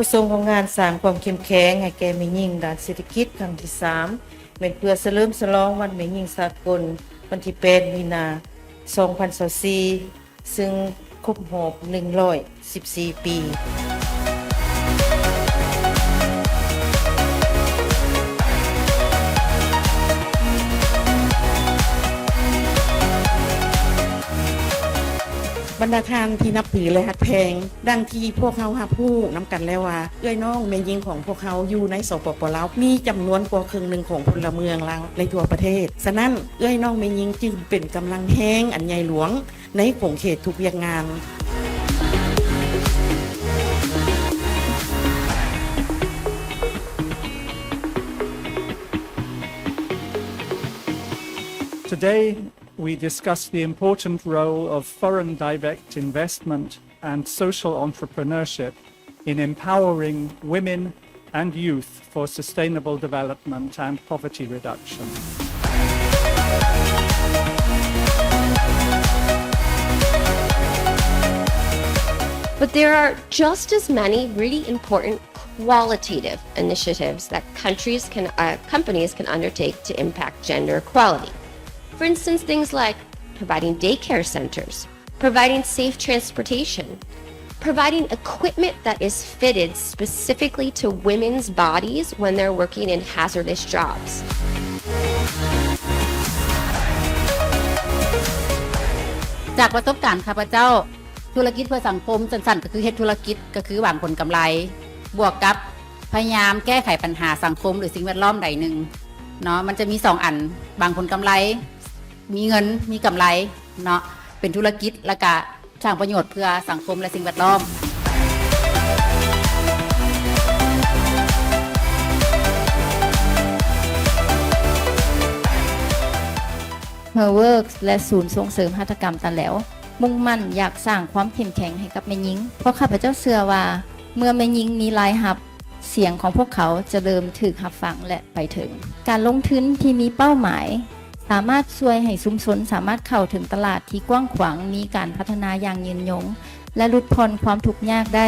ປະສົງຂອງງານສ້າງຄວາມເຂັ້ມແຂງໃຫ້ແກ່ແມ່ຍິງດ້ານເສດຖະກິດຄັ້ງທີສາມ ແມ່ນເພື່ອສະເຫຼີມສະຫຼອງວັນແມ່ຍິງສາກົນ ວັນທີແປດ ມີນາ ສອງພັນຊາວສີ່ ຊຶ່ງຄົບຮອບ ໜຶ່ງຮ້ອຍສິບສີ່ປີ. ບັນດາທ່ານທີ່ນັບຖື ແລະ ຮັກແພງ, ດັ່ງທີ່ພວກເຮົາຮັບຮູ້ນຳກັນແລ້ວວ່າ ເອື້ອຍນ້ອງແມ່ຍິງຂອງພວກເຮົາຢູ່ໃນ ສປປ ລາວ ມີຈຳນວນກວ່າເຄິ່ງໜຶ່ງຂອງພົນລະເມືອງລາວໃນທົ່ວປະເທດ. ສະນັ້ນ, ເອື້ອຍນ້ອງແມ່ຍິງຈຶ່ງເປັນກຳລັງແຮງອັນໃຫຍ່ຫຼວງ ໃນຂົງເຂດທຸກວຽກງານ. Today, we discuss the important role of foreign direct investment and social entrepreneurship in empowering women and youth for sustainable development and poverty reduction. But there are just as many really important qualitative initiatives that countries can, uh, companies can undertake to impact gender equality. For instance, things like providing daycare centers, providing safe transportation, providing equipment that is fitted specifically to women's bodies when they're working in hazardous jobs. ຈາກປະສົບການຂ້າພະເຈົ້າ, ທຸລະກິດເພື່ອສັງຄົມ ສັ້ນໆ ກໍຄືເຮັດທຸລະກິດ ກໍຄືຫວັງຜົນກຳໄລ ບວກກັບພະຍາຍາມແກ້ໄຂບັນຫາສັງຄົມ ຫຼື ສິ່ງແວດລ້ອມໃດໜຶ່ງເນາະ. ມັນຈະມີສອງອັນ, ຫວັງຜົນກຳໄລ ມີເງິນ ມີກຳໄລເນາະ ເປັນທຸລະກິດ ແລ້ວກະສ້າງປະໂຫຍດເພື່ອສັງຄົມ ແລະ ສິ່ງແວດລ້ອມ. Her Works ແລະ ສູນສົ່ງເສີມຫັດຖະກຳຕາແຫຼວ ມຸ່ງໝັ້ນຢາກສ້າງຄວາມເຂັ້ມແຂງໃຫ້ກັບແມ່ຍິງ, ເພາະຂ້າພະເຈົ້າເຊື່ອວ່າ ເມື່ອແມ່ຍິງມີລາຍຮັບ, ສຽງຂອງພວກເຂົາຈະເລີ່ມຖືກຮັບຟັງ ແລະ ໄປເຖິງ. ການລົງທຶນທີ່ມີເປົ້າໝາຍ ສາມາດຊ່ວຍໃຫ້ຊຸມຊົນສາມາດເຂົ້າເຖິງຕະຫຼາດທີ່ກວ້າງຂວາງ, ມີການພັດທະນາຢ່າງຍືນຍົງ ແລະ ຫຼຸດຜ່ອນຄວາມທຸກຍາກໄດ້.